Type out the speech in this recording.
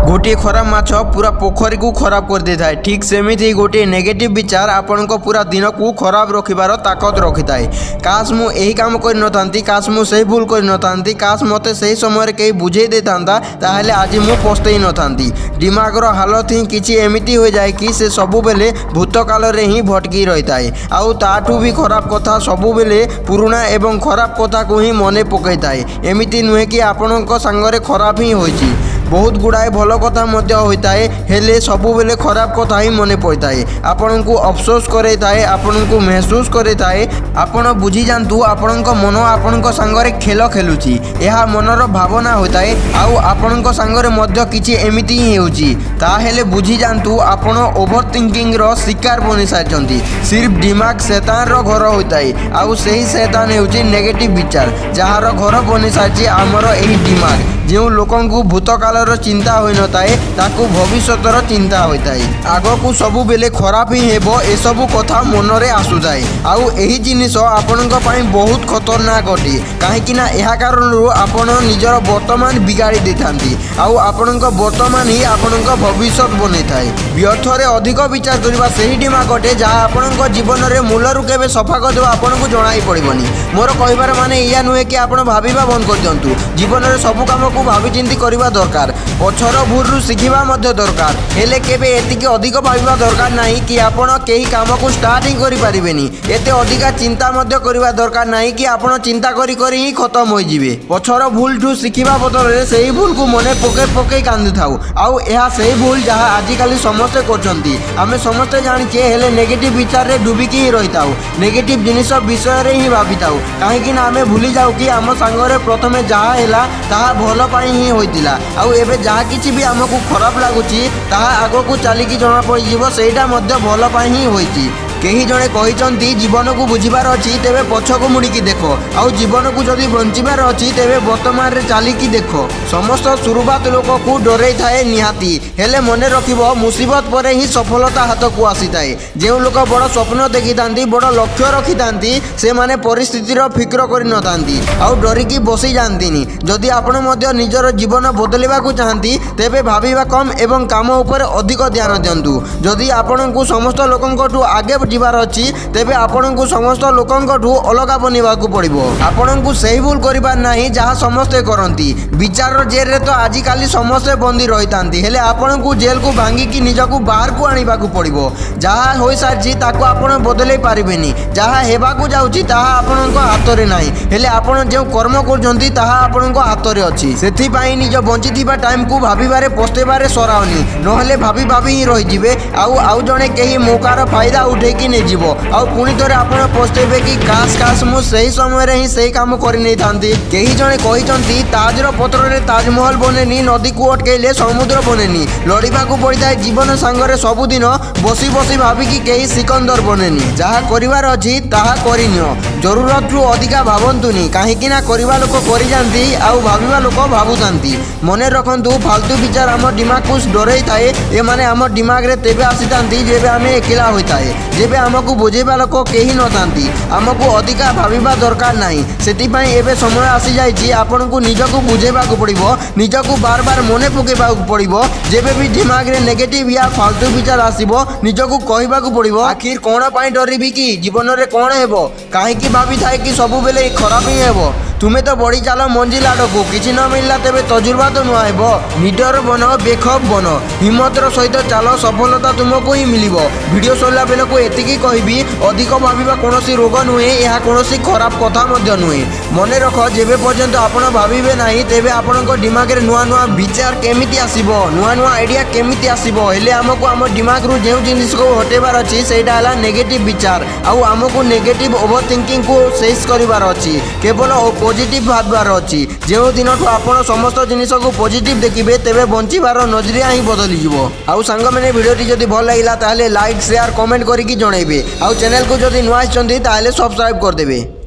ଗୋଟିଏ ଖରାପ ମାଛ ପୁରା ପୋଖରୀକୁ ଖରାପ କରିଦେଇଥାଏ, ଠିକ୍ ସେମିତି ଗୋଟିଏ ନେଗେଟିଭ୍ ବିଚାର ଆପଣଙ୍କ ପୁରା ଦିନକୁ ଖରାପ ରଖିବାର ତାକତ ରଖିଥାଏ। କାଶ ମୁଁ ଏହି କାମ କରିନଥାନ୍ତି, କାଶ ମୁଁ ସେହି ଭୁଲ କରିନଥାନ୍ତି, କାଶ ମୋତେ ସେହି ସମୟରେ କେହି ବୁଝେଇ ଦେଇଥାନ୍ତା, ତାହେଲେ ଆଜି ମୁଁ ପସ୍ତେଇ ନଥାନ୍ତି। ଦିମାଗର ହାଲତ ହିଁ କିଛି ଏମିତି ହୋଇଯାଏ କି ସେ ସବୁବେଳେ ଭୂତକାଳରେ ହିଁ ଭଟକି ରହିଥାଏ। ଆଉ ତାଠୁ ବି ଖରାପ କଥା, ସବୁବେଳେ ପୁରୁଣା ଏବଂ ଖରାପ କଥାକୁ ହିଁ ମନେ ପକାଇଥାଏ। ଏମିତି ନୁହେଁ କି ଆପଣଙ୍କ ସାଙ୍ଗରେ ଖରାପ ହିଁ ହୋଇଛି, ବହୁତ ଗୁଡ଼ାଏ ଭଲ କଥା ମଧ୍ୟ ହୋଇଥାଏ। ହେଲେ ସବୁବେଳେ ଖରାପ କଥା ହିଁ ମନେ ପଡ଼ିଥାଏ, ଆପଣଙ୍କୁ ଅଫସୋସ କରେଇଥାଏ, ଆପଣଙ୍କୁ ମେହସୁସ କରେଇଥାଏ। ଆପଣ ବୁଝିଯାଆନ୍ତୁ, ଆପଣଙ୍କ ମନ ଆପଣଙ୍କ ସାଙ୍ଗରେ ଖେଳ ଖେଳୁଛି। ଏହା ମନର ଭାବନା ହୋଇଥାଏ ଆଉ ଆପଣଙ୍କ ସାଙ୍ଗରେ ମଧ୍ୟ କିଛି ଏମିତି ହିଁ ହେଉଛି, ତାହେଲେ ବୁଝିଯାଆନ୍ତୁ ଆପଣ ଓଭର ଥିଙ୍କିଂର ଶିକାର ବନି ସାରିଛନ୍ତି। ସିର୍ଫ ଦିମାଗ ଶେତାନର ଘର ହୋଇଥାଏ ଆଉ ସେହି ଶେତାନ ହେଉଛି ନେଗେଟିଭ୍ ବିଚାର, ଯାହାର ଘର ବନି ସାରିଛି ଆମର ଏହି ଦିମାଗ। ଯେଉଁ ଲୋକଙ୍କୁ ଭୂତକାଳର ଚିନ୍ତା ହୋଇନଥାଏ, ତାକୁ ଭବିଷ୍ୟତର ଚିନ୍ତା ହୋଇଥାଏ। ଆଗକୁ ସବୁବେଳେ ଖରାପ ହିଁ ହେବ, ଏସବୁ କଥା ମନରେ ଆସୁଥାଏ। ଆଉ ଏହି ଜିନିଷ ଆପଣଙ୍କ ପାଇଁ ବହୁତ ଖତରନାକ ଅଟେ, କାହିଁକି ନା ଏହା କାରଣରୁ ଆପଣ ନିଜର ବର୍ତ୍ତମାନ ବିଗାଡ଼ି ଦେଇଥାନ୍ତି ଆଉ ଆପଣଙ୍କ ବର୍ତ୍ତମାନ ହିଁ ଆପଣଙ୍କ ଭବିଷ୍ୟତ ବନେଇଥାଏ। ବ୍ୟର୍ଥରେ ଅଧିକ ବିଚାର କରିବା ସେହି ଦିମାଗ ଅଟେ, ଯାହା ଆପଣଙ୍କ ଜୀବନରେ ମୂଳରୁ କେବେ ସଫା କରିଦେବ, ଆପଣଙ୍କୁ ଜଣାଇ ପଡ଼ିବନି। ମୋର କହିବାର ମାନେ ଏଇଆ ନୁହେଁ କି ଆପଣ ଭାବିବା ବନ୍ଦ କରିଦିଅନ୍ତୁ। ଜୀବନରେ ସବୁ କାମକୁ ଭାବିଚିନ୍ତି କରିବା ଦରକାର, ପଛର ଭୁଲରୁ ଶିଖିବା ମଧ୍ୟ ଦରକାର। ହେଲେ କେବେ ଏତିକି ଅଧିକ ଭାବିବା ଦରକାର ନାହିଁ କି ଆପଣ କେହି କାମକୁ ଷ୍ଟାର୍ଟ ହିଁ କରିପାରିବେନି। ଏତେ ଅଧିକା ଚିନ୍ତା ମଧ୍ୟ କରିବା ଦରକାର ନାହିଁ କି ଆପଣ ଚିନ୍ତା କରି କରି ହିଁ ଖତମ ହୋଇଯିବେ। ପଛର ଭୁଲଠୁ ଶିଖିବା ବଦଳରେ ସେହି ଭୁଲକୁ ମନେ ପକେଇ ପକେଇ କାନ୍ଦୁଥାଉ। ଆଉ ଏହା ସେହି ଭୁଲ ଯାହା ଆଜିକାଲି ସମସ୍ତେ କରୁଛନ୍ତି। ଆମେ ସମସ୍ତେ ଜାଣିଛେ, ହେଲେ ନେଗେଟିଭ୍ ବିଚାରରେ ଡୁବିକି ହିଁ ରହିଥାଉ, ନେଗେଟିଭ୍ ଜିନିଷ ବିଷୟରେ ହିଁ ଭାବିଥାଉ। କାହିଁକି ନା ଆମେ ଭୁଲି ଯାଉ କି ଆମ ସାଙ୍ଗରେ ପ୍ରଥମେ ଯାହା ହେଲା, ତାହା ଭଲ ପାଇଁ ହିଁ ହୋଇଥିଲା। ଆଉ ଏବେ ଯାହା କିଛି ବି ଆମକୁ ଖରାପ ଲାଗୁଛି, ତାହା ଆଗକୁ ଚାଲିକି ଜଣା ପଡ଼ିଯିବ, ସେଇଟା ମଧ୍ୟ ଭଲ ପାଇଁ ହିଁ ହୋଇଛି। କେହି ଜଣେ କହିଛନ୍ତି, ଜୀବନକୁ ବୁଝିବାର ଅଛି ତେବେ ପଛକୁ ମୁଡ଼ିକି ଦେଖ, ଆଉ ଜୀବନକୁ ଯଦି ବଞ୍ଚିବାର ଅଛି ତେବେ ବର୍ତ୍ତମାନରେ ଚାଲିକି ଦେଖ। ସମସ୍ତ ସୁରୁବାତ ଲୋକକୁ ଡରେଇଥାଏ ନିହାତି, ହେଲେ ମନେ ରଖିବ, ମୁସିବତ ପରେ ହିଁ ସଫଳତା ହାତକୁ ଆସିଥାଏ। ଯେଉଁ ଲୋକ ବଡ଼ ସ୍ୱପ୍ନ ଦେଖିଥାନ୍ତି, ବଡ଼ ଲକ୍ଷ୍ୟ ରଖିଥାନ୍ତି, ସେମାନେ ପରିସ୍ଥିତିର ଫିକ୍ର କରିନଥାନ୍ତି ଆଉ ଡରିକି ବସିଯାଆନ୍ତିନି। ଯଦି ଆପଣ ମଧ୍ୟ ନିଜର ଜୀବନ ବଦଳିବାକୁ ଚାହାନ୍ତି, ତେବେ ଭାବିବା କମ୍ ଏବଂ କାମ ଉପରେ ଅଧିକ ଧ୍ୟାନ ଦିଅନ୍ତୁ। ଯଦି ଆପଣଙ୍କୁ ସମସ୍ତ ଲୋକଙ୍କଠୁ ଆଗେ ଯିବାର ଅଛି, ତେବେ ଆପଣଙ୍କୁ ସମସ୍ତ ଲୋକଙ୍କଠୁ ଅଲଗା ବନିବାକୁ ପଡ଼ିବ। ଆପଣଙ୍କୁ ସେହି ଭୁଲ କରିବାର ନାହିଁ ଯାହା ସମସ୍ତେ କରନ୍ତି। ବିଚାରର ଜେଲରେ ତ ଆଜିକାଲି ସମସ୍ତେ ବନ୍ଦୀ ରହିଥାନ୍ତି, ହେଲେ ଆପଣଙ୍କୁ ଜେଲକୁ ଭାଙ୍ଗିକି ନିଜକୁ ବାହାରକୁ ଆଣିବାକୁ ପଡ଼ିବ। ଯାହା ହୋଇସାରିଛି, ତାକୁ ଆପଣ ବଦଳେଇ ପାରିବେନି। ଯାହା ହେବାକୁ ଯାଉଛି, ତାହା ଆପଣଙ୍କ ହାତରେ ନାହିଁ। ହେଲେ ଆପଣ ଯେଉଁ କର୍ମ କରୁଛନ୍ତି, ତାହା ଆପଣଙ୍କ ହାତରେ ଅଛି। ସେଥିପାଇଁ ନିଜ ବଞ୍ଚିଥିବା ଟାଇମକୁ ଭାବିବାରେ, ପସ୍ତେଇବାରେ ସରାଅନି। ନହେଲେ ଭାବି ଭାବି ହିଁ ରହିଯିବେ ଆଉ ଆଉ ଜଣେ କେହି ମୌକାର ଫାଇଦା ଉଠେଇକି ନେଇଯିବ ଆଉ ପୁଣି ଥରେ ଆପଣ ପସ୍ତେଇବେ କି କାଶ, କାଶ ମୁଁ ସେହି ସମୟରେ ହିଁ ସେଇ କାମ କରିନେଇଥାନ୍ତି। କେହି ଜଣେ କହିଛନ୍ତି, ତାଜର ପତ୍ରରେ ତାଜମହଲ ବନେନି, ନଦୀକୁ ଅଟକେଇଲେ ସମୁଦ୍ର ବନେନି। ଲଢ଼ିବାକୁ ପଡ଼ିଥାଏ ଜୀବନ ସାଙ୍ଗରେ ସବୁଦିନ, ବସି ବସି ଭାବିକି କେହି ସିକନ୍ଦର ବନେନି। ଯାହା କରିବାର ଅଛି, ତାହା କରିନିଅ। ଜରୁରତଠୁ ଅଧିକା ଭାବନ୍ତୁନି, କାହିଁକି ନା କରିବା ଲୋକ କରିଯାଆନ୍ତି ଆଉ ଭାବିବା ଲୋକ ଭାବୁଥାନ୍ତି। ମନେ ରଖନ୍ତୁ, ଫାଲତୁ ବିଚାର ଆମ ଦିମାଗକୁ ଡରେଇଥାଏ। ଏମାନେ ଆମ ଦିମାଗରେ ତେବେ ଆସିଥାନ୍ତି ଯେବେ ଆମେ ଏକଲା ହୋଇଥାଏ, ଯେବେ ଆମକୁ ବୁଝେଇବା ଲୋକ କେହି ନଥାନ୍ତି। ଆମକୁ ଅଧିକା ଭାବିବା ଦରକାର ନାହିଁ। ସେଥିପାଇଁ ଏବେ ସମୟ ଆସିଯାଇଛି, ଆପଣଙ୍କୁ ନିଜକୁ ବୁଝେଇବାକୁ ପଡ଼ିବ, ନିଜକୁ ବାର ବାର ମନେ ପକାଇବାକୁ ପଡ଼ିବ। ଯେବେ ବି ଦିମାଗରେ ନେଗେଟିଭ୍ ୟା ଫାଲତୁ ବିଚାର ଆସିବ, ନିଜକୁ କହିବାକୁ ପଡ଼ିବ, ଆଖିର କ'ଣ ପାଇଁ ଡରିବି କି? ଜୀବନରେ କ'ଣ ହେବ? କାହିଁକି ଭାବିଥାଏ କି ସବୁବେଳେ ଖରାପ ହିଁ ହେବ? ତୁମେ ତ ବଢ଼ି ଚାଲ ମଞ୍ଜିଲ ଆଡ଼କୁ। କିଛି ନ ମିଳିଲା ତେବେ ତଜୁର୍ବା ତ ନୂଆ ହେବ। ନିଡର ବନ, ବେଖୌଫ ବନ, ହିମ୍ମତର ସହିତ ଚାଲ, ସଫଳତା ତୁମକୁ ହିଁ ମିଳିବ। ଭିଡ଼ିଓ ସରିଲା ବେଳକୁ ଏତିକି କହିବି, ଅଧିକ ଭାବିବା କୌଣସି ରୋଗ ନୁହେଁ, ଏହା କୌଣସି ଖରାପ କଥା ମଧ୍ୟ ନୁହେଁ। ମନେ ରଖ, ଯେବେ ପର୍ଯ୍ୟନ୍ତ ଆପଣ ଭାବିବେ ନାହିଁ, ତେବେ ଆପଣଙ୍କ ଦିମାଗରେ ନୂଆ ନୂଆ ବିଚାର କେମିତି ଆସିବ? ନୂଆ ନୂଆ ଆଇଡ଼ିଆ କେମିତି ଆସିବ? ହେଲେ ଆମକୁ ଆମ ଦିମାଗରୁ ଯେଉଁ ଜିନିଷକୁ ହଟେଇବାର ଅଛି, ସେଇଟା ହେଲା ନେଗେଟିଭ୍ ବିଚାର। ଆଉ ଆମକୁ ନେଗେଟିଭ୍ ଓଭର ଥିଙ୍କିଂକୁ ଶେଷ କରିବାର ଅଛି, କେବଳ ପଜିଟିଭ୍ ଭାବିବାର ଅଛି। ଯେଉଁ ଦିନଠୁ ଆପଣ ସମସ୍ତ ଜିନିଷକୁ ପଜିଟିଭ୍ ଦେଖିବେ, ତେବେ ବଞ୍ଚିବାର ନଜରିଆ ହିଁ ବଦଳିଯିବ। ଆଉ ସାଙ୍ଗମାନେ, ଭିଡ଼ିଓଟି ଯଦି ଭଲ ଲାଗିଲା, ତାହେଲେ ଲାଇକ୍, ସେୟାର, କମେଣ୍ଟ କରିକି ଜଣେଇବେ। ଆଉ ଚ୍ୟାନେଲକୁ ଯଦି ନୂଆ ଆସିଛନ୍ତି, ତାହେଲେ ସବସ୍କ୍ରାଇବ୍ କରିଦେବେ।